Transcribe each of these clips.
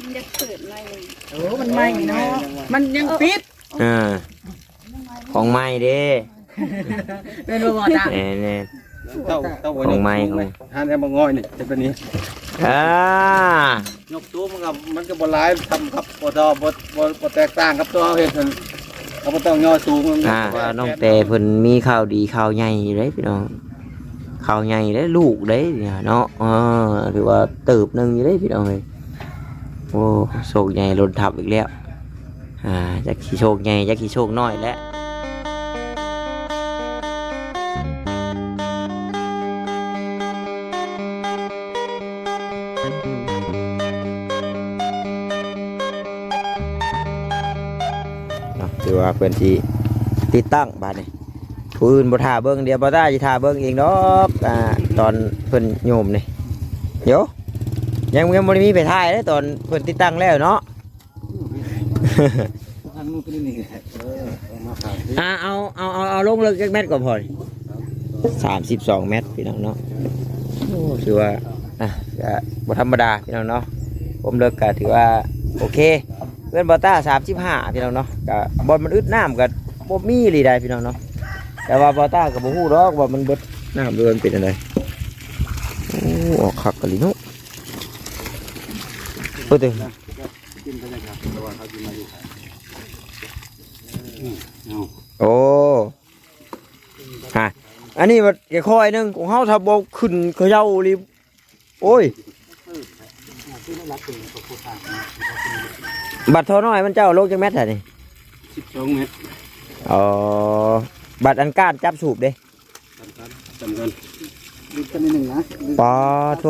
ມັນຢາກເປີດໜ້ອຍໜຶ່ງ. ໂອ້ ມັນໃໝ່ເນາະ ມັນຍັງປິດ. ອ່າ ຂອງໃໝ່ເດ້. ແມ່ນບໍ່ ບໍ່ຕາ? ແມ່ນໆ ເຕົ້າ ເຕົ້າ ຂອງໃໝ່ ຂອງໃໝ່ ຫັ້ນແຫຼະ ມັນງ່ອຍນີ້ ເປັນແບບນີ້. ອ່າ ຍົກສູງມັນກໍ ມັນກໍບໍ່ຫຼາຍສ່ຳກັບ ບໍ່ ບໍ່ ບໍ່ແຕກຕ່າງກັບຕົວເຮົາເຮັດຫັ້ນ ເຮົາບໍ່ຕ້ອງຍໍສູງ. ອ່າ ວ່ານ້ອງແຕ່ເພິ່ນມີຂ່າວດີຂ່າວໃຫຍ່ຢູ່ເດ້ພີ່ນ້ອງ ຂ່າວໃຫຍ່ເດ້ ລູກເດ້ເນາະ. ເອີ ຖືວ່າເຕີບໜຶ່ງຢູ່ເດ້ພີ່ນ້ອງເອີຍ. ໂອ້ ໂຊກໃຫຍ່ຫຼົ່ນທັບອີກແລ້ວ. ອ່າ ຈັກຊິໂຊກໃຫຍ່ ຈັກຊິໂຊກນ້ອຍແຫຼະເນາະ. ຖືວ່າເພິ່ນຊິຕິດຕັ້ງບາດນີ້ ຜູ້ອື່ນບໍ່ຖ້າເບິ່ງ ດຽວບ່າວຕ້າຊິຖ້າເບິ່ງເອງດອກ. ອ່າ ຕອນເພິ່ນໂຍມນີ້ ດຽວ ຍັງ ຍັງບໍ່ໄດ້ມີໄປຖ່າຍເດ້ ຕອນເພິ່ນຕິດຕັ້ງແລ້ວເນາະ. ອ່າ ເອົາ ເອົາ ເອົາ ເອົາລົງເລິກຈັກແມັດກໍພໍນີ້? ສາມສິບສອງແມັດພີ່ນ້ອງເນາະ. ໂອ້ ຖືວ່າ ອ່ະ ກະບໍ່ທຳມະດາພີ່ນ້ອງເນາະ ຄວາມເລິກກະຖືວ່າໂອເຄ. ເຮືອນບ່າວຕ້າສາມສິບຫ້າພີ່ນ້ອງເນາະ ກະບ່ອນມັນອຶດນ້ຳກະບໍ່ມີອີ່ຫຼີໃດ໋ພີ່ນ້ອງເນາະ. ແຕ່ວ່າບ່າວຕ້າກະບໍ່ຮູ້ດອກວ່າມັນເບິດນ້ຳ ຫຼືມັນເປັນຈັ່ງໃດ. ໂອ້ ອອກຄັກອີ່ຫຼີເນາະ. ເອີ ເອີ ກິນໄປເລີຍຄັບ ເພາະວ່າເຂົາກິນມາຢູ່ ອືມ ເອົາ ໂອ້ ຮະ ອັນນີ້ມັນຄ່ອຍໜຶ່ງ ຂອງເຮົາຖ້າບໍ່ຂຶ້ນເຂົາເຈົ້າອີ່ຫຼີ ໂອ້ຍ. ບັດທໍ່ນ້ອຍມັນເຈົ້າລົງຈັກແມັດຫັ້ນນີ້? ສິບສອງແມັດ. ອໍ ບັດອັນກ້ານຈັບສູບເດ້? ສ່ຳກັນ ສ່ຳກັນ ລິດກັນໜຶ່ງນະ. ປາໂທ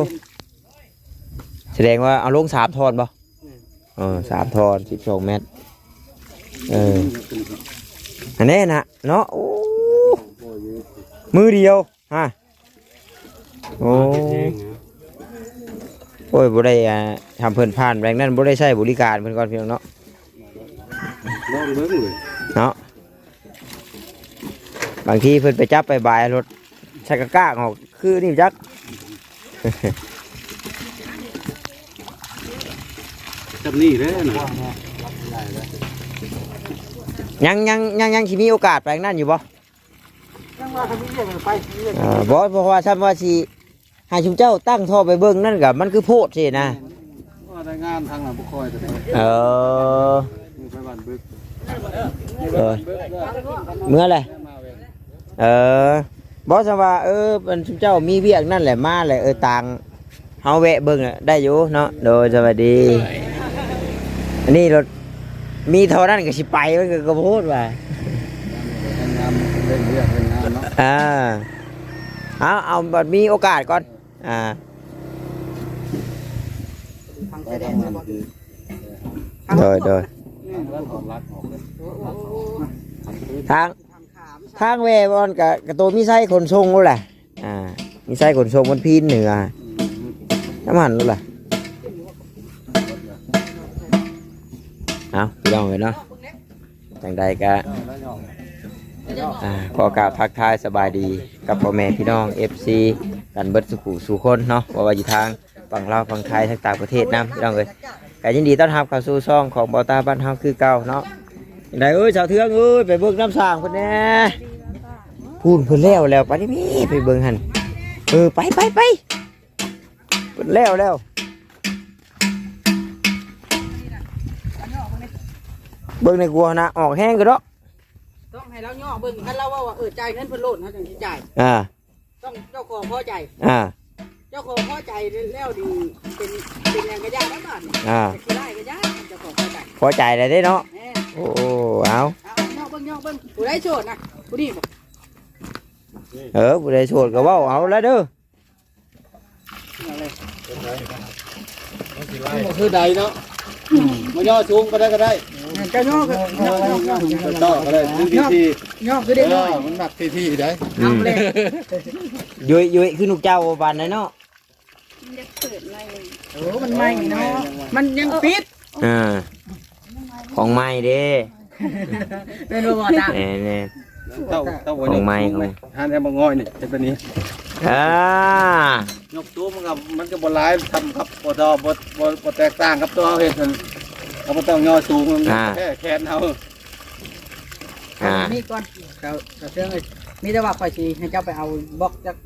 ສະແດງວ່າເອົາລົງສາມທ່ອນບໍ່? ເອີ ສາມທ່ອນ ສິບສອງແມັດ. ເອີ ອັນນີ້ນະເນາະ. ໂອ້ ມືດຽວ ຮະ ໂອ້ ໂອ້ຍ ບໍ່ໄດ້ ອ່າ ທຳເພິ່ນຜ່ານແບບນັ້ນ ບໍ່ໄດ້ໃຊ້ບໍລິການເພິ່ນກ່ອນພີ່ນ້ອງເນາະ. ລອງເບິ່ງເລີຍເນາະ. ບາງທີເພິ່ນໄປຈັບໄປບາຍລົດ ໃສ່ກະກາກອອກຄືນີ້ຈັກ. ຈຳນີ້ເດ້ນະ. ຍັງ ຍັງ ຍັງ ຍັງຊິມີໂອກາດໄປທາງນັ້ນຢູ່ບໍ່? ຍັງວ່າຄັນມີວຽກໄປ ມີວຽກ ເອີ ບໍ່ ເພາະວ່າຊ້ຳວ່າຊິ ໃຫ້ຊຸມເຈົ້າຕັ້ງທໍ່ໄປເບິ່ງນັ້ນກະມັນຄືໂພດຊີ້ນະ. ວ່າໄດ້ງານທາງນັ້ນບໍ່ຄ່ອຍປານໃດ. ເອີ ໄປບ້ານບຶກ ເອີ ເມືອແຫຼະ. ເອີ ບໍ່ ຊ້ຳວ່າ ເອີ ອັນຊຸມເຈົ້າມີວຽກນັ້ນແຫຼະ ມາແຫຼະ ເອີ ຕ່າງ ເຮົາແວະເບິ່ງໄດ້ຢູ່ເນາະ. ໂດຍ ສະບາຍດີ. ອັນນີ້ລົດມີເທົ່ານັ້ນກໍຊິໄປ ມັນກໍ ກໍໂພດວ່າ ງານເລື່ອງວຽກເລື່ອງງານເນາະ. ອ່າ ເອົາ ເອົາ ບັດມີໂອກາດກ່ອນ. ອ່າ ໄປທາງນັ້ນຄື ໂດຍ ໂດຍ ທາງ ທາງແວ່ບ່ອນກະ ກະໂຕມີໄຊຂົນສົ່ງໂລດແຫຼະ. ອ່າ ມີໄຊຂົນສົ່ງມັນພີນເໜືອ ອືມ ນ້ຳມັນໂລດແຫຼະ. ເອົາ ພີ່ນ້ອງເອີຍເນາະ ຈັ່ງໃດກະ ອ່າ ຂໍກາບທັກທາຍສະບາຍດີກັບພໍ່ແມ່ພີ່ນ້ອງ ເອັຟຊີ ກັນເບິດສູ່ຜູ້ສູ່ຄົນເນາະ ບໍ່ວ່າຢູ່ທາງ ຝັ່ງລາວ ຝັ່ງໄທ ທັງຕ່າງປະເທດນຳ ພີ່ນ້ອງເອີຍ. ກະຍິນດີຕ້ອນຮັບເຂົ້າສູ່ຊ່ອງຂອງບ່າວຕາບ້ານເຮົາຄືເກົ່າເນາະ. ຈັ່ງໃດເອີຍ ສາວເທືອງເອີຍ ໄປເບິ່ງນ້ຳສ້າງເພິ່ນແດ່. ພຸ້ນ ເພິ່ນແລ້ວແລ້ວ ໄປນີ້ ໄປເບິ່ງຫັ້ນ. ເອີ ໄປ ໄປ ໄປ ເພິ່ນແລ້ວແລ້ວ. ເບິ່ງໃນກົວຫັ້ນນະ ອອກແຮງກະດອກ. ຕ້ອງໃຫ້ລາວຍໍ້ເບິ່ງ ຄັນລາວເວົ້າວ່າ ເອີ ຈ່າຍເງິນເພິ່ນໂລດ ເຮົາຈັ່ງຊິຈ່າຍ. ອ່າ ຕ້ອງເຈົ້າຂອງພໍໃຈ. ອ່າ ເຈົ້າຂອງພໍໃຈແລ້ວນີ້ ເປັນ ເປັນຫຍັງກະຢ່າແລ້ວບາດນີ້. ອ່າ ຊິໄດ້ກະຢ່າ ເຈົ້າຂອງພໍໃຈ ພໍໃຈແລ້ວເດ້ເນາະ. ແມ່ນ. ໂອ້ ເອົາ ເອົາ ຍໍ້ເບິ່ງ ຍໍ້ເບິ່ງ ຜູ້ໃດໂສດນະ ຜູ້ນີ້ບໍ? ເອີ ຜູ້ໃດໂສດກະເວົ້າເອົາລະເດີ. ມັນບໍ່ຄືໃດເນາະ ບໍ່ຍໍ້ສູງປານໃດກະໄດ້. ເຈົ້າຍໍ້ ຍໍ້ ຍໍ້ ຍໍ້ ຍໍ້ ຍໍ້ກະໄດ້ ຍໍ້ ຍໍ້ຄືເດັກນ້ອຍ ເອີ ມັນມັກທີ່ໆໃດ. ເອົາແລ້ວ ຍຸຍ ຍຸຍ ຄືລູກເຈົ້າປານໃດເນາະ. ມັນຢາກເປີດໜ້ອຍໜຶ່ງ. ໂອ້ ມັນໃໝ່ເນາະ ມັນຍັງປິດ. ອ່າ ຂອງໃໝ່ເດ້. ແມ່ນບໍ່ ບໍ່ຕາ? ແມ່ນໆ. ເຕົ້າ ເຕົ້າບໍ່ຍົກ ຂອງໃໝ່ ຂອງໃໝ່ ຂອງ ຫາແນວມາງອຍນີ້ ເຮັດແບບນີ້ ອ່າ ຍົກສູງ ມັນກໍ ມັນກໍບໍ່ຫຼາຍສ່ຳກັບ ບໍ່ ບໍ່ ບໍ່ ບໍ່ແຕກຕ່າງກັບຕົວເຮົາເຮັດຫັ້ນ ເຮົາບໍ່ຕ້ອງຍໍສູງ ມັນ ອ່າ ແຄ່ແຂນເຮົາ ອ່າ ອັນນີ້ກ່ອນ ເຈົ້າ ເຈົ້າເຊື່ອງເອີຍ ມີແຕ່ວ່າຂ້ອຍຊິໃຫ້ເຈົ້າໄປເອົາບລັອກຈັກ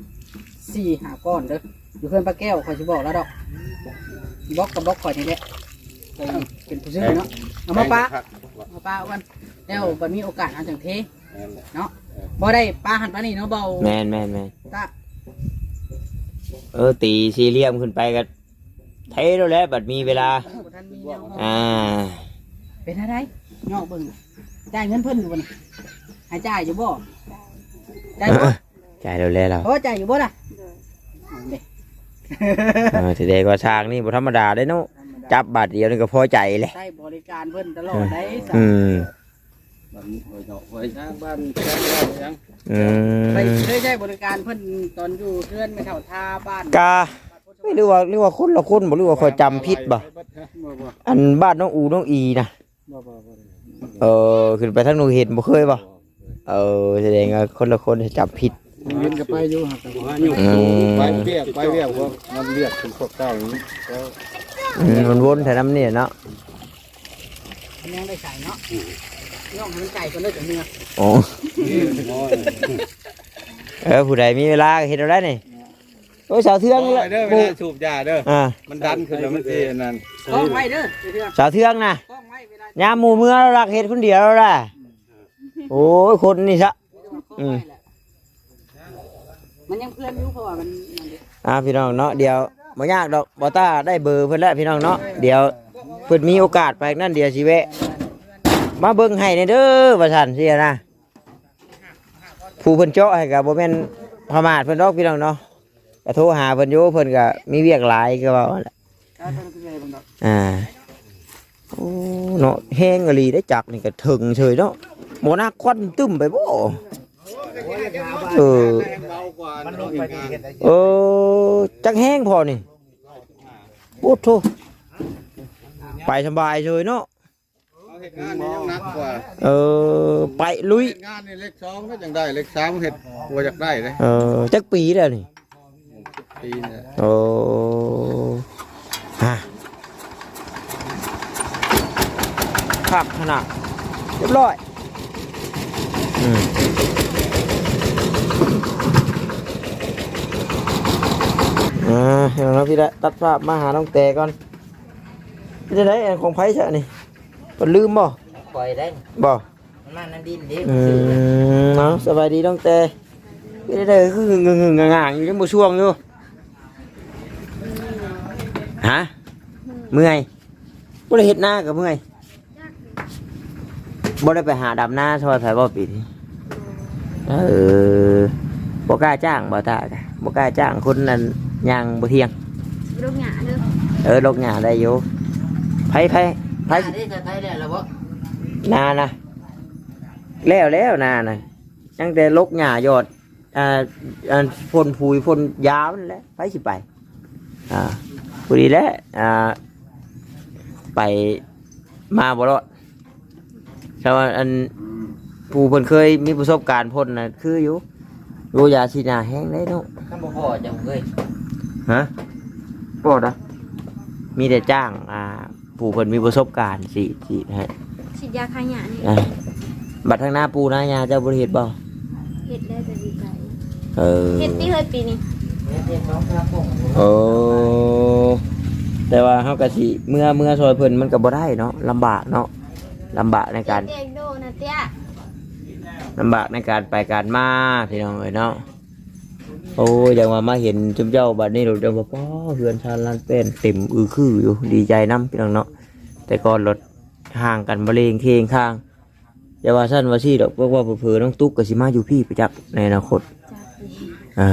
ສີ່ຫ້າກ້ອນເດີ ຢູ່ເຮືອນປ້າແກ້ວ ຂ້ອຍຊິບອກລາວດອກ ບລັອກກັບບລັອກຂ້ອຍນີ້ແຫຼະ ຂ້ອຍເປັນຜູ້ຊື້ເນາະ ເອົາມາປະ ເອົາປະເອົາກັນ ແລ້ວບັດມີໂອກາດເຮົາຈັ່ງເທ ແມ່ນແຫຼະ ເນາະ ເອີ ບໍ່ໄດ້ປະຫັ້ນປະນີ້ເນາະ ເບົາ ແມ່ນໆໆ ຕະ ເອີ ຕີສີ່ຫຼ່ຽມຂຶ້ນໄປກໍເທໂລດແຫຼະ ບັດມີເວລາ ບໍ່ທັນມີແນວ ອ່າ ເປັນຈັ່ງໃດ ຍອກເບິ່ງ ຈ່າຍເງິນເພິ່ນຢູ່ບໍ່ນີ້ ໃຫ້ຈ່າຍຢູ່ບໍ່ ຈ່າຍບໍ່ ຈ່າຍໂລດແຫຼະລາວ ພໍຈ່າຍຢູ່ບໍ່ລະ ເອີ ສະແດງວ່າຊ່າງນີ້ບໍ່ທຳມະດາເດ້ເນາະ ຈັບບາດດຽວນີ້ກໍພໍໃຈແຫຼະ ໃຊ້ບໍລິການເພິ່ນຕະຫຼອດໄດ໋ ອືມ ບ້ານຫ້ວຍເນາະ ຫ້ວຍທາງບ້ານ ທາງບ້ານຫຍັງ ອືມ ໄປເຄີຍໃຊ້ບໍລິການເພິ່ນຕອນຢູ່ເຮືອນແມ່ເຖົ້າທ່າບ້ານ ກະ ຫຼືວ່າ ຫຼືວ່າຄົນລະຄົນບໍ່ ຫຼືວ່າຂ້ອຍຈຳຜິດບໍ່ ອັນບ້ານນ້ອງອູນ້ອງອີນະ ບໍ່ ບໍ່ ບໍ່ໄດ້ ເອີ ຂຶ້ນໄປທາງໜູເຫັນບໍ່ເຄີຍບໍ່ ບໍ່ ເອີ ສະແດງວ່າຄົນລະຄົນຈຳຜິດ ເຫັນກໍໄປຢູ່ ຫາກໍບໍ່ ອືມ ໄປວຽກ ໄປວຽກ ມັນວຽກເປັນພວກເຈົ້ານີ້ ອືມ ມັນວົນແຖວນຳນີ້ເນາະ ຍັງໄດ້ໃສ່ເນາະ ອືມ ນ້ອງໃຫ້ມັນໃສ່ກ່ອນເດີ ຈັກເມືອ ໂອ້ ເອີ ຜູ້ໃດມີເວລາກໍເຮັດເອົາໄດ້ນີ້ ໂອ້ຍ ສາວເທືອງ ເອີ ເດີ ເວລາສູບຢາເດີ ອ່າ ມັນດັນຂຶ້ນແລ້ວມັນຊິອັນນັ້ນ ກ້ອງໄວ້ເດີ ສາວເທືອງນະ ກ້ອງໄວ້ເວລາ ຍາມໝູ່ເມືອລາວລັກເຮັດຄົນດຽວລາວລະ ໂອ້ຍ ຄົນນີ້ຊະ ອືມ ມັນຍັງເພື່ອນຢູ່ ເພາະວ່າມັນ ອ່າ ພີ່ນ້ອງເນາະ ດຽວບໍ່ຍາກດອກ ບໍ່ຕ້າໄດ້ເບີເພິ່ນແລ້ວພີ່ນ້ອງເນາະ ດຽວເພິ່ນມີໂອກາດໄປນັ້ນ ດຽວຊິແວະມາເບິ່ງໃຫ້ແດ່ເດີ ວ່າຊັ້ນຊີ້ນະ ຜູ້ເພິ່ນເຈາະໃຫ້ກໍບໍ່ແມ່ນປະໝາດເພິ່ນດອກພີ່ນ້ອງເນາະ ກໍໂທຫາເພິ່ນຢູ່ ເພິ່ນກໍມີວຽກຫຼາຍຄືເວົ້າຫັ້ນແຫຼະ ອ່າ ໂອ້ ເນາະ ແຮງອີ່ຫຼີເດ້ ຈັກນີ້ກໍເຖິງເສີຍເນາະ ບໍ່ໜັກຄວັນຕຶ້ມໄປບໍ່ ເອີ ມັນລົງໄປທີ່ເຮັດໄດ້ ເອີ ຈັກແຮງພໍນີ້ ໂອ້ໂທ້ ໄປສະບາຍເສີຍເນາະ ເຮົາເຮັດງານນີ້ຍັງໜັກກວ່າ ເອີ ໄປລຸຍ ເຮັດງານນີ້ເລກສອງກໍຈັ່ງໄດ້ ເລກສາມເຮັດບໍ່ຢາກໄດ້ເດ້ ເອີ ຈັກປີແລ້ວນີ້ ປີນີ້ແຫຼະ ໂອ້ ຮະ ຄັກຂະໜາດ ຮຽບຮ້ອຍ ອືມ ອ່າ ເອົາເນາະ ພີ່ລະ ຕັດພາບມາຫານ້ອງແຕກ່ອນ ເປັນຈັ່ງໃດ ອັນຂອງໃຜຊະນີ້? ເພິ່ນລືມບໍ່? ຂ້ອຍໄດ້ ບໍ່? ມັນມານຳດິນເດ້ ອືມ ເອົາ ສະບາຍດີນ້ອງແຕ ເປັນຈັ່ງໃດ ຄືຫຶ່ງໆ ຫຶ່ງໆ ຫງ່າໆ ຢູ່ ຍັງບໍ່ຊ່ວງຢູ່ ຮະ? ເມື່ອຍ ບໍ່ໄດ້ເຮັດນາກໍເມື່ອຍ ບໍ່ໄດ້ໄປຫາດຳນາຊ່ອຍໃຜບໍ່ປີນີ້? ເອີ ບໍ່ກ້າຈ້າງບໍ່ຕາກະ ບໍ່ກ້າຈ້າງຄົນນັ້ນຍ່າງບໍ່ທ່ຽງ ລົກຫຍ້າເດີ ເອີ ລົກຫຍ້າໄດ້ຢູ່ ໃຜ ໃຜ ໃຜ ນາເດ້ ໃສ່ໄຖແລ້ວລະບໍ່? ນານະ ແລ້ວແລ້ວນານະ ຍັງແຕ່ລົກຫຍ້າຢອດ ອ່າ ອັນ ພົ່ນປຸຍພົ່ນຢາມັນແຫຼະ ໃຜຊິໄປ ອ່າ ຜູ້ນີ້ແຫຼະ ອ່າ ໄປມາບໍ່ລອດ ແຕ່ວ່າອັນ ຜູ້ເພິ່ນເຄີຍມີປະສົບການພົ່ນນະ ຄືຢູ່ ໂອ້ ຢາສີດຫຍ້າແຮງເດ້ເນາະ ມັນບໍ່ພໍເຈົ້າເອີຍ ຮະ? ບໍ່ດອກ ມີແຕ່ຈ້າງ ອ່າ ຜູ້ເພິ່ນມີປະສົບການສີດ ສີດໃຫ້ ສີດຢາຂ້າຫຍ້ານີ້ ອ່າ ບັດທາງນາປູນາຫຍ້າເຈົ້າບໍ່ໄດ້ເຮັດບໍ່? ເຮັດແລ້ວແຕ່ດີໃຈ ເອີ ເຮັດຕິເຮີຍປີນີ້ ເຮັດ ເຮັດສອງສາມໂມງ ໂອ້ ແຕ່ວ່າເຮົາກໍຊິເມືອ ເມືອຊ່ອຍເພິ່ນມັນກໍບໍ່ໄດ້ເນາະ ລຳບາກເນາະ ລຳບາກໃນການ ເຮັດວຽກໂດນະເຕ້ຍ ລຳບາກໃນການໄປການມາ ພີ່ນ້ອງເອີຍເນາະ ໂອ້ຍ ຈັ່ງວ່າມາເຫັນຊຸມເຈົ້າບັດນີ້ໂລດ ຈັ່ງວ່າ ປ້າ ເຮືອນຊານລານແປ້ນເຕັມອືຄືຢູ່ ດີໃຈນຳ ພີ່ນ້ອງເນາະ ແຕ່ກ່ອນໂລດ ຫ່າງກັນບໍ່ເລງເຄງຄາງ ຢ່າວ່າຊັ້ນວ່າຊີ້ດອກ ເພາະວ່າເຜີໆນ້ອງຕຸກກໍຊິມາຢູ່ພີ້ໄປຈັກໃນອະນາຄົດ ຈັກ ອ່າ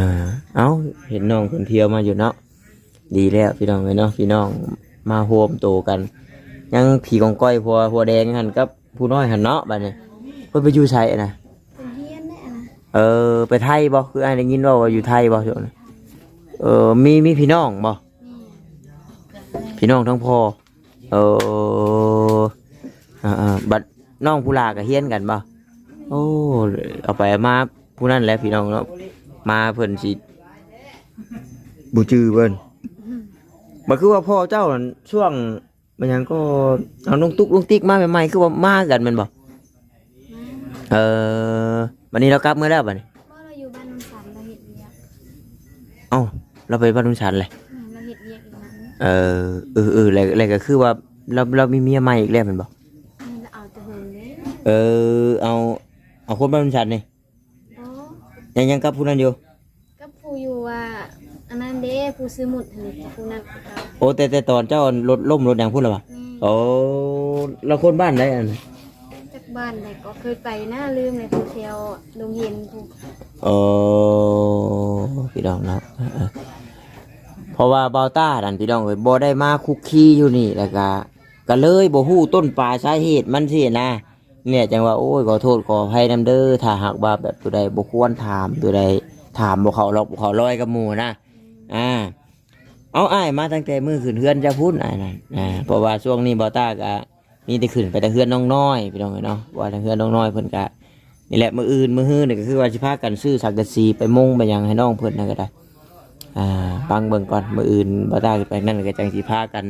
ເອົ້າ ເຫັນນ້ອງເພິ່ນທ່ຽວມາຢູ່ເນາະ ດີແລ້ວພີ່ນ້ອງເອີຍເນາະ ພີ່ນ້ອງມາໂຮມໂຕກັນ ຍັງຜີກອງກ້ອຍ ຜົວ ຜົວແດງຫັ້ນກັບຜູ້ນ້ອຍຫັ້ນເນາະ ບັດນີ້ ເພິ່ນໄປຢູ່ໃສນະ? ເພິ່ນຮຽນແຫຼະນະ ເອີ ໄປໄທບໍ່? ຄືອ້າຍໄດ້ຍິນເວົ້າວ່າຢູ່ໄທບໍ່ຊ່ວງນີ້? ເອີ ມີ ມີພີ່ນ້ອງບໍ່? ແມ່ນ ພີ່ນ້ອງທັງພໍ່ ເອີ ອ່າໆ ບັດນ້ອງຜູ້ຫຼ້າກໍຮຽນກັນບໍ່? ໂອ້ ເອົາໄປເອົາມາຜູ້ນັ້ນແຫຼະພີ່ນ້ອງເນາະ ມາເພິ່ນຊິບໍ່ຈື່ເພິ່ນ. ບໍ່ຄືວ່າພໍ່ເຈົ້ານັ້ນ ຊ່ວງມັນຫຍັງກໍ ເອົານ້ອງຕຸກນ້ອງຕິກມາໃໝ່ໆ ຄືວ່າມາກັນແມ່ນບໍ່? ມາ ເອີ ບັດນີ້ລາວກັບເມືອແລ້ວບັດນີ້? ບໍ່ ລາວຢູ່ບ້ານໂນນສັນ ລາວເຮັດວຽກ. ເອົ້າ ລາວໄປບ້ານໂນນສັນແຫຼະ? ແມ່ນ ລາວເຮັດວຽກຢູ່ນັ້ນ. ເອີ ເອີໆ ແລ້ວ ແລ້ວກໍຄືວ່າລາວ ລາວມີເມຍໃໝ່ອີກແລ້ວແມ່ນບໍ່? ແມ່ນ ລາວເອົາແຕ່ເຫິງເດ້. ເອີ ເອົາ ເອົາຄົນບ້ານໂນນສັນນີ້? ບໍ່ ຍັງ ຍັງກັບຜູ້ນັ້ນຢູ່? ກັບຜູ້ຢູ່ ອ່າ ອັນນັ້ນເດ້ ຜູ້ຊື່ມຸດຫັ້ນເດ້ ກັບຜູ້ນັ້ນຄືເກົ່າ. ໂອ້ ແຕ່ ແຕ່ຕອນເຈົ້າລົດລົ້ມລົດຫຍັງພຸ້ນລະຫວາ? ແມ່ນ. ໂອ້ ລາວຄົນບ້ານໃດອັນ? ຈັກບ້ານໃດກໍເຄີຍໄປນະ ລືມແລ້ວ ຜູ້ແຖວດົງເຫັນພຸ້ນ. ໂອ້ ພີ່ນ້ອງເນາະ ເອີໆ ເພາະວ່າບ່າວຕ້ານັ້ນ ພີ່ນ້ອງເອີຍ ບໍ່ໄດ້ມາຄຸກຄີຢູ່ນີ້ ແລ້ວກະ ກະເລີຍບໍ່ຮູ້ຕົ້ນປາຍສາເຫດມັນຊີ້ນະ. ນີ້ແຫຼະ ຈັ່ງວ່າ ໂອ້ຍ ຂໍໂທດຂໍອະໄພນຳເດີ ຖ້າຫາກວ່າແບບຜູ້ໃດບໍ່ຄວນຖາມ ຜູ້ໃດຖາມບໍ່ເຂົ້າລັອກບໍ່ເຂົ້າລອຍກັບໝູ່ນະ. ອາ ເອົາ ອ້າຍມາຕັ້ງແຕ່ມື້ຂຶ້ນເຮືອນເຈົ້າພຸ້ນ ອ້າຍນັ້ນ ອາ ເພາະວ່າຊ່ວງນີ້ບ່າວຕ້າກະມີແຕ່ຂຶ້ນໄປແຕ່ເຮືອນນ້ອງນ້ອຍ ພີ່ນ້ອງເອີຍເນາະ ວ່າທາງເຮືອນນ້ອງນ້ອຍເພິ່ນກະ ນີ້ແຫຼະ ມື້ອື່ນມື້ຮືນີ້ກໍຄືວ່າຊິພາກັນຊື້ສັງກະສີໄປມຸງໄປຫຍັງໃຫ້ນ້ອງເພິ່ນນັ້ນກໍໄດ້. ອາ ຟັງເບິ່ງກ່ອນ ມື້ອື່ນບ່າວຕ້າຊິໄປນັ້ນ ກໍຈັ່ງຊິພາກັນ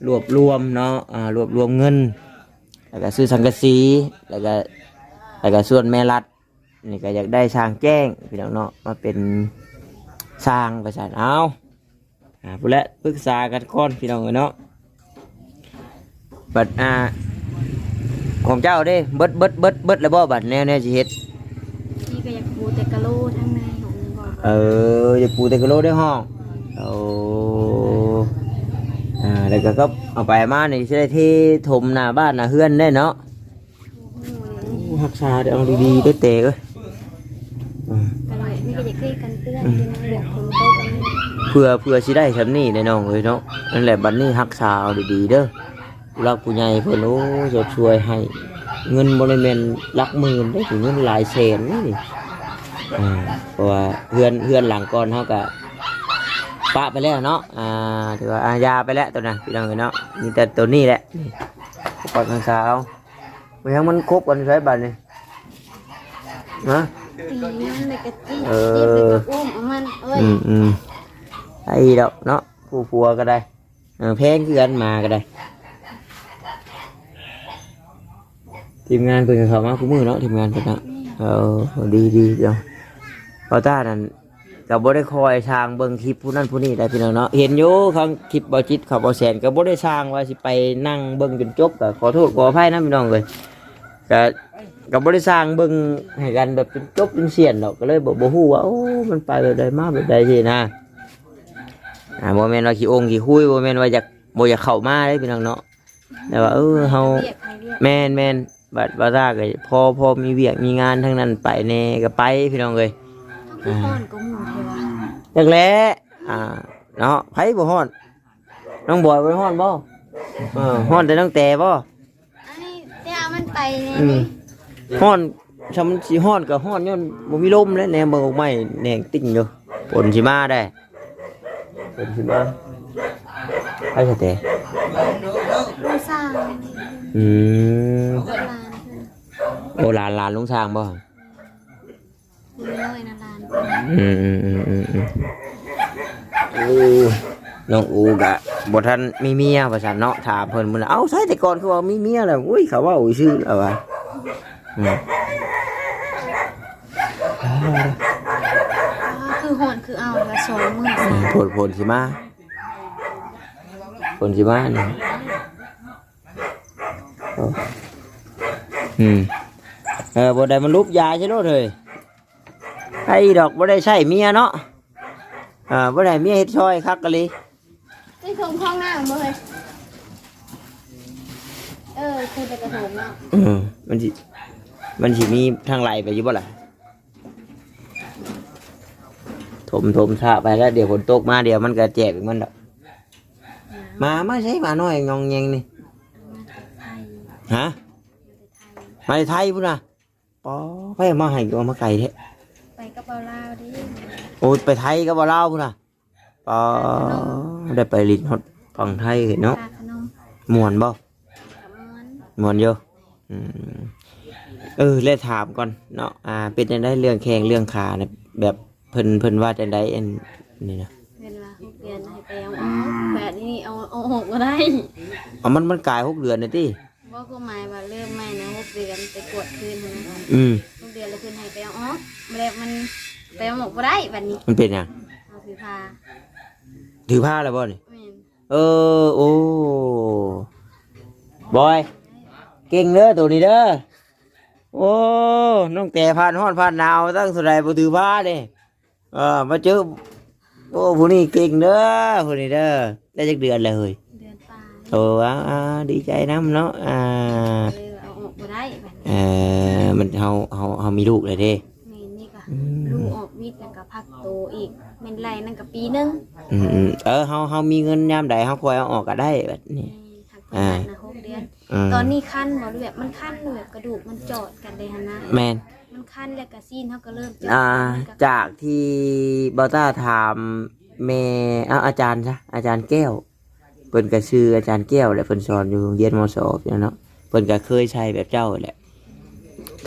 ລວບລວມເນາະ ອາ ລວບລວມເງິນ ແລ້ວກໍຊື້ສັງກະສີ ແລ້ວກໍ ແລ້ວກໍສ່ວນແມ່ລັດນີ້ກໍຢາກໄດ້ຊ່າງແຈ້ງ ພີ່ນ້ອງເນາະ ມາເປັນຊ່າງວ່າຊັ້ນ. ເອົາ ອາ ພຸ້ນແຫຼະ ປຶກສາກັນກ່ອນ ພີ່ນ້ອງເອີຍເນາະ. ບັດ ອາ ຂອງເຈົ້າເດ້ ເບິດ ເບິດ ເບິດ ເບິດແລ້ວບໍ່? ບັດແນວ ແນວຊິເຮັດ ນີ້ກໍຢາກປູແຕ່ກະໂຫຼທາງໃນຫ້ອງນີ້ບໍ່? ເອີ ຢາກປູແຕ່ກະໂຫຼໃນຫ້ອງ. ໂອ້ ອາ ແລ້ວກໍ ກໍເອົາໄປເອົາມານີ້ ຊິໄດ້ເທຖົມໜ້າບ້ານໜ້າເຮືອນໄດ້ເນາະ. ໂອ້ ຮັກສາເດີ ເອົາດີໆເດີແຕ່ເອີຍ. ອືມ ກໍແຫຼະ ນີ້ກໍຢາກເທກັນເປື້ອນ ອືມ ເລື່ອງຝົນຕົກອັນນີ້ ເພື່ອ ເພື່ອຊິໄດ້ຊ່ຳນີ້ແຫຼະນ້ອງເອີຍເນາະ. ນັ້ນແຫຼະ ບັດນີ້ຮັກສາເອົາດີໆເດີ ຜູ້ຫຼັກຜູ້ໃຫຍ່ເພິ່ນ ໂອ້ ຊົດຊ່ວຍໃຫ້ ເງິນບໍ່ໄດ້ແມ່ນຫຼັກໝື່ນເດ້ ເປັນເງິນຫຼາຍແສນນີ້. ອາ ເພາະວ່າເຮືອນ ເຮືອນຫຼັງກ່ອນເຮົາກະປະໄປແລ້ວເນາະ ອາ ຖືວ່າອາຢາໄປແລ້ວໂຕນັ້ນ ພີ່ນ້ອງເອີຍເນາະ. ມີແຕ່ໂຕນີ້ແຫຼະ ນີ້ ປະກັນສາວ ມັນຍັງ ມັນຄົບກັນໃສບາດນີ້? ຮະ? ຕີມັນ ແລ້ວກໍຈີບ ເອີ ຈີບ ແລ້ວກໍອຸ້ມເອົາມັນ. ໂອ້ຍ ອືມໆ ໄອ້ດອກເນາະ ຜູ້ຜົວກໍໄດ້ ເອີ ແພງຄືກັນ ໝາກໍໄດ້. ທີມງານເພິ່ນກໍເຂົ້າມາຄູ່ມື້ເນາະ ທີມງານເພິ່ນເນາະ. ເອີ ດີໆ ເນາະ ເບົາຕ້ານັ້ນ ກໍບໍ່ໄດ້ຄ່ອຍຊ່າງເບິ່ງຄລິບຜູ້ນັ້ນຜູ້ນີ້ໄດ໋ ພີ່ນ້ອງເນາະ. ເຫັນຢູ່ທາງຄລິບເບົາຈິດເຂົາ ເບົາແສນ ກໍບໍ່ໄດ້ຊ່າງວ່າຊິໄປນັ່ງເບິ່ງຈົນຈົບ ກໍຂໍໂທດຂໍອະໄພນຳ ພີ່ນ້ອງເອີຍ. ກໍ ກໍບໍ່ໄດ້ຊ່າງເບິ່ງໃຫ້ກັນແບບຈົນຈົບຈົນສ່ຽນດອກ ກໍເລີຍບໍ່ ບໍ່ຮູ້ວ່າ ໂອ້ ມັນໄປແບບໃດມາແບບໃດຊີ້ນະ. ອາ ບໍ່ແມ່ນວ່າຂີ້ອົງຂີ້ຄຸຍ ບໍ່ແມ່ນວ່າຢາກ ບໍ່ຢາກເຂົ້າມາເດ້ ພີ່ນ້ອງເນາະ. ແຕ່ວ່າ ເອີ ເຮົາ ວຽກໃຫ້ວຽກ ແມ່ນໆ ບັດວ່າຊາກໍພໍ ພໍມີວຽກມີງານທາງນັ້ນໄປແດ່ກໍໄປ ພີ່ນ້ອງເອີຍ. ເຮົາຄືຮ້ອນກວ່າໝູ່ແທ້ວະ? ຈັກແຫຼະ ອ່າ ເນາະ ໃຜບໍ່ຮ້ອນ? ນ້ອງບອຍບໍ່ໄດ້ຮ້ອນບໍ່? ເອີ ຮ້ອນແຕ່ນ້ອງແຕບໍ່? ອັນນີ້ແຕ່ເອົາມັນໄປແດ່ ອືມ ນີ້ ຮ້ອນ ຖ້າມັນຊິຮ້ອນກໍຮ້ອນຍ້ອນບໍ່ມີລົມແຫຼະ ແນມເບິ່ງອອກໄມ້ແໜງຕິ່ງຢູ່. ຝົນຊິມາໄດ໋ ຝົນຊິມາ. ໃຜສະເຕ? ລຸງຊ່າງ. ອືມ ຫຼານເພິ່ນ. ໂອ້ ຫຼານ ຫຼານລຸງຊ່າງບໍ່? ຜູ້ນ້ອຍນະຫຼານ. ອືມໆໆໆໆ ໂອ້ ນ້ອງອູກະບໍ່ທັນມີເມຍວ່າຊັ້ນເນາະ. ຖາມເພິ່ນມື້ນັ້ນ ເອົ້າ ໃສແຕ່ກ່ອນຄືວ່າມີເມຍແລ້ວ? ໂອ້ຍ ເຂົາເວົ້າຊື່ລະວ່າ. ອືມ ອ່າ ຄືຮ້ອນຄືເອົາລະສອງມື້. ອືມ ຝົນ ຝົນຊິມາ ຝົນຊິມານີ້. ໂອ້ ອືມ ເອີ ບໍ່ໄດ້ມາຫຼຸບຢາໃສ່ໂລດເຮີ້ຍ. ໄອ້ດອກ ບໍ່ໄດ້ໃຊ້ເມຍເນາະ. ເອີ ບໍ່ໄດ້ເມຍເຮັດຊ່ອຍຄັກກະລີ. ໄດ້ຖົມຫ້ອງນ້ຳບໍ່ເຮີ້ຍ? ເອີ ຄືໄປກະຖົມເນາະ. ເອີ ມັນຊິ ມັນຊິມີທາງໄຫຼໄປຢູ່ບໍ່ລະ? ຖົມ ຖົມຊະໄປແລ້ວ ດຽວຝົນຕົກມາ ດຽວມັນກະແຈກມັນດອກ. ໝາ ໝາມາໃສ? ໝານ້ອຍງອງແງງນີ້. ມາແຕ່ໄທ. ຮະ? ມາແຕ່ໄທພຸ້ນນະ. ປໍ ໃຜເອົາມາໃຫ້ ເອົາມາໄກແທ້? ໄປກັບບ່າວລາວເດ້. ໂອ້ ໄປໄທກັບບ່າວລາວພຸ້ນນະ. ປໍ ໄດ້ໄປຫຼິ້ນຮອດຝັ່ງໄທເນາະ. ຄ່າຂະໜົມ. ມ່ວນບໍ່? ກໍມ່ວນ ມ່ວນຢູ່. ອືມ ເອີ ແລະຖາມກ່ອນເນາະ ອ່າ ເປັນຈັ່ງໃດເລື່ອງແຂ້ງເລື່ອງຂານະ ແບບເພິ່ນ ເພິ່ນວ່າຈັ່ງໃດ ອັນນີ້ນະ? ເພິ່ນວ່າຫົກເດືອນໃຫ້ໄປເອົາອອກ ແບບນີ້ເອົາ ເອົາອອກບໍ່ໄດ້. ເອົາ ມັນ ມັນກາຍຫົກເດືອນນະຕິ? ບໍ່ ຄວາມໝາຍວ່າເລີ່ມໃໝ່ນະ ຫົກເດືອນໄປກວດຄືນຫັ້ນນະ. ອືມ ຫົກເດືອນແລ້ວເພິ່ນໃຫ້ໄປເອົາອອກ ແບບມັນໄປເອົາອອກບໍ່ໄດ້ບັດນີ້. ມັນເປັນຫຍັງ? ເຮົາຖືພາ. ຖືພາແລ້ວບໍ່ນີ້? ແມ່ນ. ເອີ ໂອ້ ບອຍ ເກັ່ງເດີໂຕນີ້ເດີ. ໂອ້ ນ້ອງແຕຜ່ານຮ້ອນຜ່ານໜາວຕັ້ງເທົ່າໃດບໍ່ຖືພາເດ້. ເອີ ມາເຈີ ໂອ້ ຜູ້ນີ້ເກັ່ງເດີ ຜູ້ນີ້ເດີ. ໄດ້ຈັກເດືອນແລ້ວເຮີ້ຍ? ເດືອນປາຍ. ໂອ້ ອ້າວ ດີໃຈນຳເນາະ ອ່າ ເອີ ເອົາອອກບໍ່ໄດ້ບັດນີ້. ເອີ ມັນ ເຮົາ ເຮົາ ເຮົາມີລູກແລ້ວເດ້. ແມ່ນ ນີ້ກະ ອືມ ລູກອອກວິກແລ້ວກະພັກໂຕອີກ ແມ່ນໄລ່ນັ້ນກະປີໜຶ່ງ. ອືມໆ ເອີ ເຮົາ ເຮົາມີເງິນຍາມໃດເຮົາຄ່ອຍເອົາອອກກະໄດ້ບັດນີ້. ແມ່ນ ຫາກ ອ່າ ປະມານນະ ຫົກເດືອນ. ອືມ ຕອນນີ້ຄັນບໍ່ ຫຼືແບບມັນຄັນ ຫຼືແບບກະດູກມັນຈອດກັນເດ້ຫັ້ນນະ? ແມ່ນ ມັນຄັນແລ້ວກະຊີ້ນເຮົາກະເລີ່ມຈອດ. ອ່າ ມັນກະ ຈາກທີ່ບ່າວຕ້າຖາມແມ່ ເອົາ ອາຈານຊະ ອາຈານແກ້ວ ເພິ່ນກະຊື່ອາຈານແກ້ວແຫຼະ ເພິ່ນສອນຢູ່ໂຮງຮຽນ ມສ ພີ່ນ້ອງເນາະ. ເພິ່ນກະເຄີຍໃສ່ແບບເຈົ້າແຫຼະ.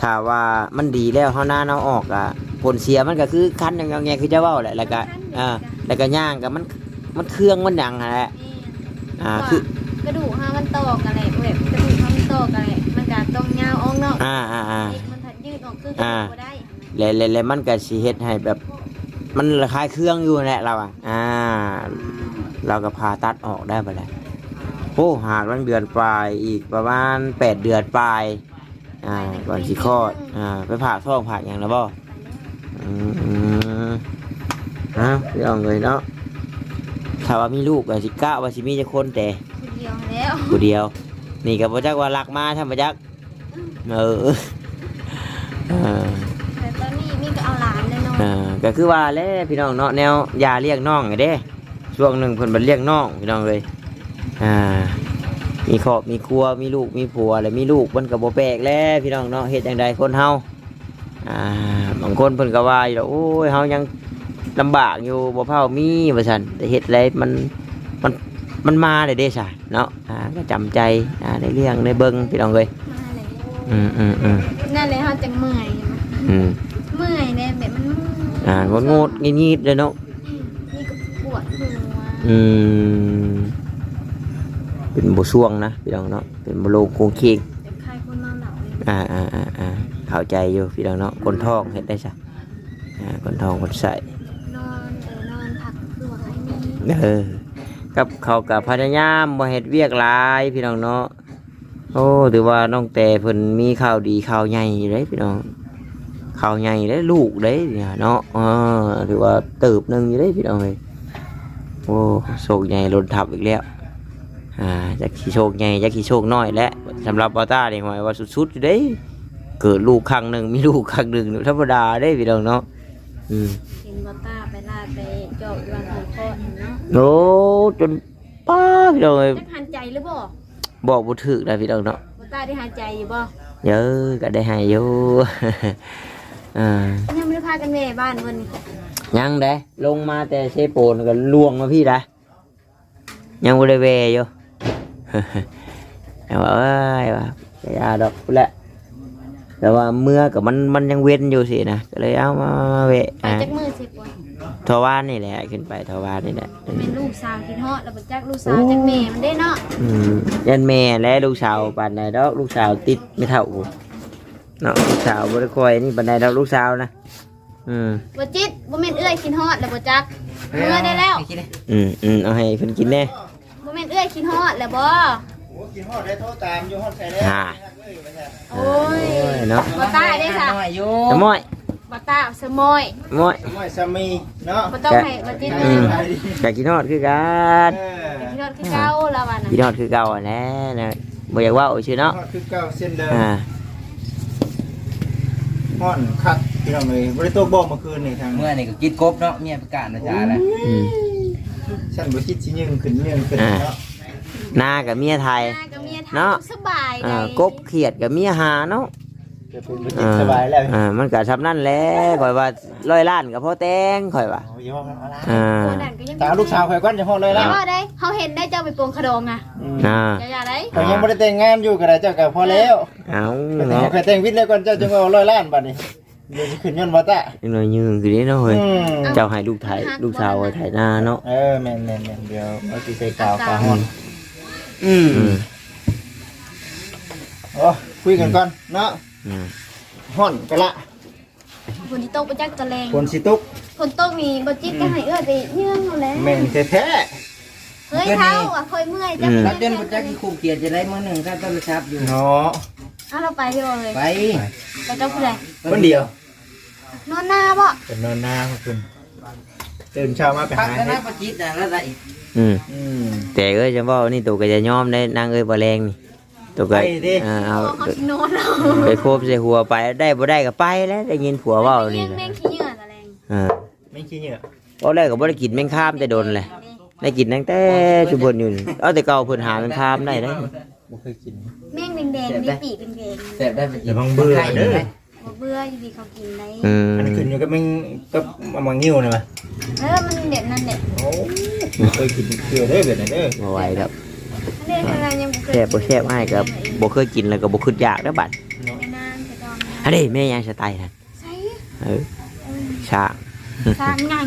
ຖ້າວ່າມັນດີແລ້ວ ເຮົານານເຮົາອອກກະ ຜົນເສຍມັນກະຄືຄັນຫຍັງແງຄືເຈົ້າເວົ້າແຫຼະ. ແລ້ວກະ ອ່າ ແລ້ວກະຍ່າງກະມັນ ມັນເຄືອງມັນຫຍັງຫັ້ນແຫຼະ. ແມ່ນ ອ່າ ຄືກະດູກເຮົາມັນຕໍ່ກັນແຫຼະ ແບບກະດູກເຮົາມັນຕໍ່ກັນແຫຼະ ມັນກະຕ້ອງຍາວອອກເນາະ. ອ່າໆໆ ມັນພັດຢືດອອກຄືກະດູກບໍ່ໄດ້. ແລະ ແລະ ແລະມັນກະຊິເຮັດໃຫ້ແບບ ມັນລະຄາຍເຄືອງຢູ່ຫັ້ນແຫຼະລາວວ່າ. ອ່າ ລາວກະຜ່າຕັດອອກໄດ້ບັດໃດ. ໂອ້ ຫາກລັງເດືອນປາຍ ອີກປະມານແປດເດືອນປາຍ ອ່າ ກ່ອນຊິຄອດ. ອ່າ ໄປຝາກທ້ອງຝາກຫຍັງແລ້ວບໍ່? ອືມ ເອົາ ພີ່ນ້ອງເອີຍເນາະ ຖ້າວ່າມີລູກກະຊິກະວ່າຊິມີຈັກຄົນແຕ່? ຜູ້ດຽວແລ້ວ ຜູ້ດຽວ. ນີ້ກະບໍ່ຈັກວ່າລັກມາຊ້ຳບໍ່ຈັກ. ເອີ ເອີ ແຕ່ຕອນນີ້ມີແຕ່ເອົາຫຼານແລ້ວເນາະ. ເອີ ກະຄືວ່າແຫຼະພີ່ນ້ອງເນາະ ແນວຢາລ້ຽງນ້ອງເດ້. ຊ່ວງໜຶ່ງເພິ່ນບັດລ້ຽງນ້ອງພີ່ນ້ອງເອີຍ. ອ່າ ມີຄອບມີຄົວ ມີລູກມີຜົວ ແລ້ວມີລູກມັນກະບໍ່ແປກແຫຼະພີ່ນ້ອງເນາະ. ເຮັດຈັ່ງໃດຄົນເຮົາ ອ່າ ບາງຄົນເພິ່ນກະວ່າຢູ່ດອກ ໂອ້ຍ ເຮົາຍັງລຳບາກຢູ່ ບໍ່ພ້າວມີວ່າຊັ້ນ. ແຕ່ເຮັດໃດມັນ ມັນ ມັນມາແລ້ວເດ້ຊະເນາະ. ອ່າ ກະຈຳໃຈ ອ່າ ໄດ້ລ້ຽງໄດ້ເບິ່ງພີ່ນ້ອງເອີຍ. ມາແລ້ວ ອືມໆໆ ນັ້ນແຫຼະ ເຮົາຈັ່ງເມື່ອຍ. ອືມ ເມື່ອຍແດ່ ແບບມັນ ອ່າ ງຸດໆງິດໆເລີຍເນາະ. ອືມ ນີ້ກະປວດຫົວ. ອືມ ເປັນບໍ່ຊ່ວງນະພີ່ນ້ອງເນາະ ເປັນບໍ່ໂລ່ງໂຄງເຄງ. ເປັນໄຂ້ຄົນເມົາເຫຼົ້າເລີຍ. ອ່າໆໆໆ ເຂົ້າໃຈຢູ່ພີ່ນ້ອງເນາະ ຄົນທ້ອງເຮັດໄດ້ຊະ. ອ່າ ຄົນທ້ອງຄົນໃຊ້ ນອນ ເອີ ນອນພັກຄືວ່າໄຂ້ແນ່. ເອີ ກັບເຂົາກະພະຍາຍາມບໍ່ເຮັດວຽກຫຼາຍພີ່ນ້ອງເນາະ. ໂອ້ ຖືວ່ານ້ອງແຕເພິ່ນມີຂ່າວດີຂ່າວໃຫຍ່ຢູ່ເດ້ພີ່ນ້ອງ ຂ່າວໃຫຍ່ເດ້ ລູກເດ້ເນາະ. ເອີ ຖືວ່າເຕີບໜຶ່ງຢູ່ເດ້ພີ່ນ້ອງເອີຍ. ໂອ້ ໂຊກໃຫຍ່ຫຼົ່ນທັບອີກແລ້ວ. ອ່າ ຈັກຊິໂຊກໃຫຍ່ຈັກຊິໂຊກນ້ອຍແຫຼະ. ສຳລັບບ່າວຕ້ານີ້ ໝາຍວ່າສຸດໆຢູ່ເດ້ ເກີດລູກຄັ້ງໜຶ່ງ ມີລູກຄັ້ງໜຶ່ງ ທຳມະດາເດ້ພີ່ນ້ອງເນາະ. ອືມ ເຫັນບ່າວຕ້າໄປລາດໄປເຈາະຢູ່ວັງຫົວຄອນເນາະ. ໂອ້ ຈົນ ປ້າ ພີ່ນ້ອງເອີຍ ຈັກຫັນໃຈຫຼືບໍ່? ບອກບໍ່ຖືກນະພີ່ນ້ອງເນາະ. ບ່າວຕ້າໄດ້ຫາຍໃຈຢູ່ບໍ່? ເອີ ກະໄດ້ຫາຍຢູ່. ເອີ ຍັງບໍ່ໄດ້ພາກັນແວ່ບ້ານເພິ່ນນີ້? ຍັງເດ້ ລົງມາແຕ່ເຊໂປນກະລ່ວງມາພີ້ໄດ໋ ຍັງບໍ່ໄດ້ແວ່ຢູ່. ແຕ່ວ່າ ເອີຍ ວ່າ ກະຢ່າດອກພຸ້ນແຫຼະ ແຕ່ວ່າເມືອກະມັນ ມັນຍັງເວັນຢູ່ຊີ້ນະ ກະເລີຍເອົາມາ ມາແວ່. ໄປຈັກມື້ຊິປວຍ? ເທົ່າວານນີ້ແຫຼະ ຂຶ້ນໄປເທົ່າວານນີ້ແຫຼະ. ແມ່ນລູກສາວຄິດຮອດແລ້ວບໍ່ຈັກ ລູກສາວຈັກແມ່ມັນເດ້ເນາະ. ອືມ ຢ້ານແມ່ແຫຼະ ລູກສາວປານໃດດອກ ລູກສາວຕິດແມ່ເຖົ້າພຸ້ນເນາະ ລູກສາວບໍ່ໄດ້ຄ່ອຍນີ້ປານໃດດອກ ລູກສາວນະ. ອືມ ບໍ່ຈິດ ບໍ່ແມ່ນເອື້ອຍຄິດຮອດແລ້ວບໍ່ຈັກ ເອີ ເມືອໄດ້ແລ້ວ. ອືມໆ ເອົາໃຫ້ເພິ່ນກິນແດ່. ບໍ່ແມ່ນເອື້ອຍຄິດຮອດແລ້ວບໍ່? ໂອ້ ຄິດຮອດໄດ້ໂທຕາມຢູ່ ຮອດໃສແລ້ວ ຫາ ເອື້ອຍວ່າຊັ້ນ. ໂອ້ຍ ໂອ້ຍເນາະ ບ່າວຕ້າເດ້ຊະ ນ້ອຍຢູ່ ສະມ້ອຍ ບ່າວຕ້າ ສະມ້ອຍ ມ້ອຍ ສະມ້ອຍ ສາມີເນາະ ບໍ່ຕ້ອງໃຫ້ ບໍ່ຕິດ ອືມ ກະຄິດຮອດຄືກັນ. ເອີ ຄິດຮອດຄືເກົ່າລາວວ່ານະ ຄິດຮອດຄືເກົ່າຫັ້ນແຫຼະນະ ບໍ່ຢາກເວົ້າຊື່ເນາະ ຄິດຮອດຄືເກົ່າເຊັ່ນເດີມ. ອ່າ ຮ້ອນຄັກພີ່ນ້ອງເອີຍ ບໍ່ໄດ້ຕົກບໍ່ເມື່ອຄືນນີ້ທາງ ເມື່ອນີ້ກະກິນກົບເນາະ ເມຍປະກາດນະຈານະ. ອືມ ຊັ້ນບໍ່ຄິດຊິຍິງຂຶ້ນຍິງຂຶ້ນເນາະ ນາກະເມຍໄຖ ນາກະເມຍໄຖ ເນາະ ສະບາຍ ເອີ ໄດ໋ ກົບຂຽດກະເມຍຫາເນາະ. ເປັນບໍ່ຈິດສະບາຍແລ້ວ ອ່າ ມັນກໍສ່ຳນັ້ນແຫຼະ ຂ້ອຍວ່າຮ້ອຍລ້ານກໍພໍແຕ່ງ ຂ້ອຍວ່າ ເອົາຢູ່ເອົາລະ ອ່າ ໂອ້ ນັ້ນກໍຍັງ ຕາມລູກສາວຂ້ອຍກ່ອນ ຈະຮອດຮ້ອຍລ້ານ ເວົ້າໄດ້ ເຮົາເຫັນໄດ້ເຈົ້າໄປປົງຂະດອງນະ ອືມ ອ່າ ຢ່າໆໄດ໋ ຂ້ອຍຍັງບໍ່ໄດ້ແຕ່ງງານຢູ່ກໍໄດ້ ເຈົ້າກໍພໍແລ້ວ ເອົາ ຂ້ອຍແຕ່ງ ເນາະ ຂ້ອຍແຕ່ງວິດແລ້ວກ່ອນ ເຈົ້າຈຶ່ງເວົ້າຮ້ອຍລ້ານບາດນີ້ ດຽວຊິຂຶ້ນຍ້ອນບໍ່ຕະ ນ້ອຍຍືງຄືເດ້ເນາະເຮີ້ຍ ອືມ ເຈົ້າໃຫ້ລູກໄຖ ລູກສາວໄຖນາເນາະ ເອີ ແມ່ນໆໆ ດຽວເອົາຊິໃສ່ກາວ ອາກາດ ກາວຮ້ອນ ອືມ ອືມ ໂອ້ ຄຸຍກັນກ່ອນເນາະ ອືມ ຮ້ອນກະລະ ຝົນຊິຕົກບໍ່ຈັກຕອນແລງ ຝົນຊິຕົກ ຝົນຕົກນີ້ບໍ່ຈິດກໍໃຫ້ເອື້ອຍໄປເຍືອງເອົາແຫຼະ ແມ່ນແທ້ໆ ເຮີ້ຍ ເຮົາວ່າຂ້ອຍເມື່ອຍ ອືມ ຈັກ ລະຈົນບໍ່ຈັກຊິຄຸມຂຽນຈະໄດ້ມື້ໜຶ່ງ ກໍໂທລະສັບຢູ່ເນາະ ເອົາ ລາວໄປຢູ່ເລີຍ ໄປ ໄປກັບຜູ້ໃດ ຄົນດຽວ ນອນນາບໍ່ ເພິ່ນນອນນາເພິ່ນ ຕື່ນເຊົ້າມາໄປຫາເຮັດ ປາຈິດນະລະໄດ້ ອືມ ອືມ ແຕ່ເອີຍ ຈະເວົ້ານີ້ ໂຕກໍຢ່າຍອມໄດ້ນາງເອີຍ ບໍ່ແລງນີ້ ໂຕກໍ ໄປເດ້ ເອີ ເອົາ ເຮົາຊິນອນເອົາ ໄປໂຄບໃສ່ຫົວໄປ ໄດ້ບໍ່ໄດ້ກໍໄປແຫຼະ ໄດ້ຍິນຜົວເວົ້ານີ້ ແມ່ງ ແມ່ງຂີ້ເຫຍື້ອຕະແລງ ເອີ ແມ່ງຂີ້ເຫຍື້ອ ເວົ້າແລ້ວກໍບໍ່ໄດ້ກິນແມງຄາມແຕ່ດົນແຫຼະ ໄດ້ກິນຕັ້ງແຕ່ຊຸມເພິ່ນຢູ່ ເອົາແຕ່ເກົ່າເພິ່ນຫາແມງຄາມໄດ້ເດ້ ບໍ່ເຄີຍກິນ ແມ່ງແດງໆ ມີປີກແດງໆ ແຊບໄດ໋ ລະວັງເບື່ອເດີ ບໍ່ເບື່ອຢູ່ດີເຂົາກິນໄດ້ ອືມ ອັນຂຶ້ນຢູ່ກັບແມງ ກັບໝາກງິ້ວນີ້ຫວາ ເອີ ມັນແບບນັ້ນແຫຼະ ໂອ້ ບໍ່ເຄີຍກິນເທື່ອເດີແບບນັ້ນເດີ ບໍ່ໄຫວດອກ ອັນນີ້ຂະໜາດຍັງບໍ່ເຄີຍ ແຊບບໍ່ແຊບ ອ້າຍກໍບໍ່ເຄີຍກິນ ແລ້ວກໍບໍ່ຄິດຢາກເດີບັດ ເນາະ ອັນນີ້ແມ່ຫຍັງສະໄຕຫັ້ນ ໃສ ເອີ ຊ້າງ ຊ້າງໃຫຍ່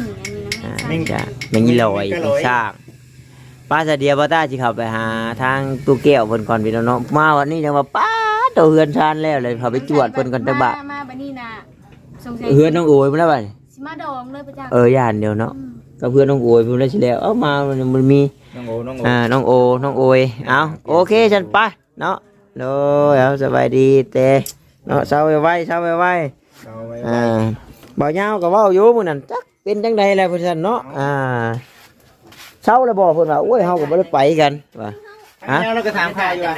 ອັນນີ້ນະ ຊ້າງ ແມ່ງອີຫຼອຍ ຊ້າງ ປ້າ ສະດຽວ ບ່າວຕ້າຊິເຂົ້າໄປຫາທາງຕູ້ແກ້ວເພິ່ນກ່ອນ ພີ່ນ້ອງເນາະ ມາວັນນີ້ຈັ່ງວ່າ ປ້າດ ໂຕເຮືອນຊານແລ້ວ ເລີຍເຂົ້າໄປຈວດເພິ່ນກ່ອນຈັກບາດ ມາ ມາບັດນີ້ນະ ສົງໄສ ເຮືອນນ້ອງໂອຍພຸ້ນແລ້ວບັດນີ້ ຊິມາດອງເລີຍປະຈັກ ເອີ ຢ້ານດຽວເນາະ ອືມ ກັບເຮືອນນ້ອງໂອຍພຸ້ນແລ້ວຊິແລ້ວ ເອົາ ມາ ມັນມີ ນ້ອງໂອ ນ້ອງໂອ ອ່າ ນ້ອງໂອ ນ້ອງໂອຍ ເອົາ ໂອເຄ ຊັ້ນໄປເນາະ ໂດຍ ເອົາ ສະບາຍດີແຕ່ເນາະ ເຊົາໄວໆ ເຊົາໄວໆ ເຊົາໄວໆ ອ່າ ບ່າວຍາວກໍເວົ້າຢູ່ມື້ນັ້ນ ຈັກ ເປັນຈັ່ງໃດແຫຼະເພິ່ນຊັ້ນເນາະ ອ່າ ເຊົາແລ້ວບໍ່ ເພິ່ນວ່າ ໂອ້ຍ ເຮົາກໍບໍ່ໄດ້ໄປກັນວ່າ ຮະ ແລ້ວກໍຖາມຂ່າວຢູ່ວ່າ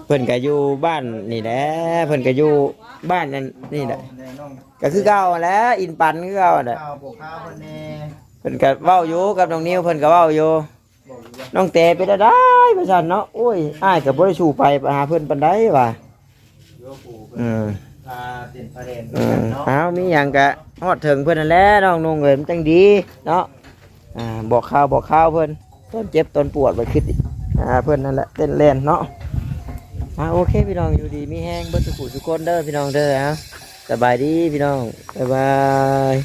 ເພິ່ນກໍຢູ່ບ້ານນີ້ແຫຼະ ເພິ່ນກໍຢູ່ບ້ານນັ້ນນີ້ແຫຼະ ກໍຄືເກົ່າຫັ້ນແຫຼະ ອິນປັນຄືເກົ່າຫັ້ນແຫຼະ ເພິ່ນກໍເວົ້າຢູ່ກັບນ້ອງນິວ ເພິ່ນກໍເວົ້າຢູ່ ນ້ອງແຕເປັນຈັ່ງໃດວ່າຊັ້ນເນາະ ໂອ້ຍ ອ້າຍກໍບໍ່ໄດ້ສູ້ໄປຫາເພິ່ນປານໃດວ່າ ເອີ ເອີ ເອົາ ມີຫຍັງກະຮອດເຖິງເພິ່ນຫັ້ນແຫຼະ ນ້ອງນຸ່ງເອີຍ ມັນຈັ່ງດີເນາະ ອ່າ ບອກຂ່າວ ບອກຂ່າວເພິ່ນ ຕອນເຈັບຕອນປວດໄວ້ຄິດຫາເພິ່ນຫັ້ນແຫຼະ ເຕັ້ນແລ່ນເນາະ ອ່າ ໂອເຄ ພີ່ນ້ອງ ຢູ່ດີມີແຮງເບິດທຸກຜູ້ທຸກຄົນເດີ ພີ່ນ້ອງເດີ ເອົາ ສະບາຍດີ ພີ່ນ້ອງ ບາຍບາຍ.